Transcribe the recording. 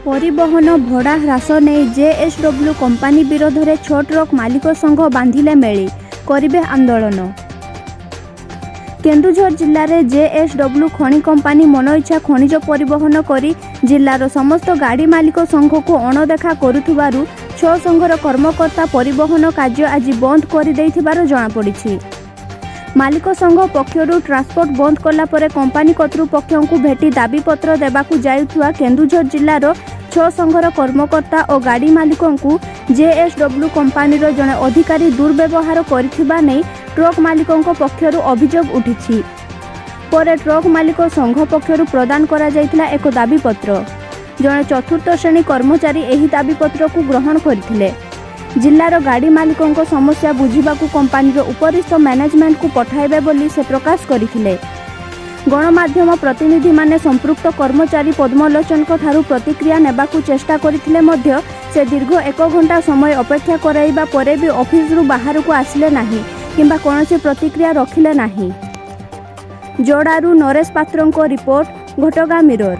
ପରିବହନ ଭଡ଼ା ହ୍ରାସ ନେଇ ଜେଏସ୍ଡବ୍ଲ୍ୟୁ କମ୍ପାନୀ ବିରୋଧରେ ଛଅ ଟ୍ରକ୍ ମାଲିକ ସଂଘ ବାନ୍ଧିଲେ ମେଳି, କରିବେ ଆନ୍ଦୋଳନ। କେନ୍ଦୁଝର ଜିଲ୍ଲାରେ ଜେଏସ୍ଡବ୍ଲ୍ୟୁ ଖଣି କମ୍ପାନୀ ମନଇଚ୍ଛା ଖଣିଜ ପରିବହନ କରି ଜିଲ୍ଲାର ସମସ୍ତ ଗାଡ଼ି ମାଲିକ ସଂଘକୁ ଅଣଦେଖା କରୁଥିବାରୁ ଛଅ ସଂଘର କର୍ମକର୍ତ୍ତା ପରିବହନ କାର୍ଯ୍ୟ ଆଜି ବନ୍ଦ କରିଦେଇଥିବାର ଜଣାପଡ଼ିଛି। ମାଲିକ ସଂଘ ପକ୍ଷରୁ ଟ୍ରାନ୍ସପୋର୍ଟ ବନ୍ଦ କଲା ପରେ କମ୍ପାନୀ କର୍ତ୍ତୃପକ୍ଷଙ୍କୁ ଭେଟି ଦାବିପତ୍ର ଦେବାକୁ ଯାଉଥିବା କେନ୍ଦୁଝର ଜିଲ୍ଲାର ଛଅ ସଂଘର କର୍ମକର୍ତ୍ତା ଓ ଗାଡ଼ି ମାଲିକଙ୍କୁ ଜେଏସ୍ଡବ୍ଲ୍ୟୁ କମ୍ପାନୀର ଜଣେ ଅଧିକାରୀ ଦୁର୍ବ୍ୟବହାର କରିଥିବା ନେଇ ଟ୍ରକ୍ ମାଲିକଙ୍କ ପକ୍ଷରୁ ଅଭିଯୋଗ ଉଠିଛି। ପରେ ଟ୍ରକ୍ ମାଲିକ ସଂଘ ପକ୍ଷରୁ ପ୍ରଦାନ କରାଯାଇଥିଲା ଏକ ଦାବିପତ୍ର। ଜଣେ ଚତୁର୍ଥ ଶ୍ରେଣୀ କର୍ମଚାରୀ ଏହି ଦାବିପତ୍ରକୁ ଗ୍ରହଣ କରିଥିଲେ। ଜିଲ୍ଲାର ଗାଡ଼ି ମାଲିକଙ୍କ ସମସ୍ୟା ବୁଝିବାକୁ କମ୍ପାନୀର ଉପରିସ୍ଥ ମ୍ୟାନେଜମେଣ୍ଟକୁ ପଠାଇବେ ବୋଲି ସେ ପ୍ରକାଶ କରିଥିଲେ। ଗଣମାଧ୍ୟମ ପ୍ରତିନିଧିମାନେ ସମ୍ପୃକ୍ତ କର୍ମଚାରୀ ପଦ୍ମଲୋଚନଙ୍କ ଠାରୁ ପ୍ରତିକ୍ରିୟା ନେବାକୁ ଚେଷ୍ଟା କରିଥିଲେ ମଧ୍ୟ ସେ ଦୀର୍ଘ ଏକ ଘଣ୍ଟା ସମୟ ଅପେକ୍ଷା କରାଇବା ପରେ ବି ଅଫିସରୁ ବାହାରକୁ ଆସିଲେ ନାହିଁ କିମ୍ବା କୌଣସି ପ୍ରତିକ୍ରିୟା ରଖିଲେ ନାହିଁ। ଯୋଡ଼ାରୁ ନରେଶ ପାତ୍ରଙ୍କ ରିପୋର୍ଟ, ଘଟଗାଁ ମିରର।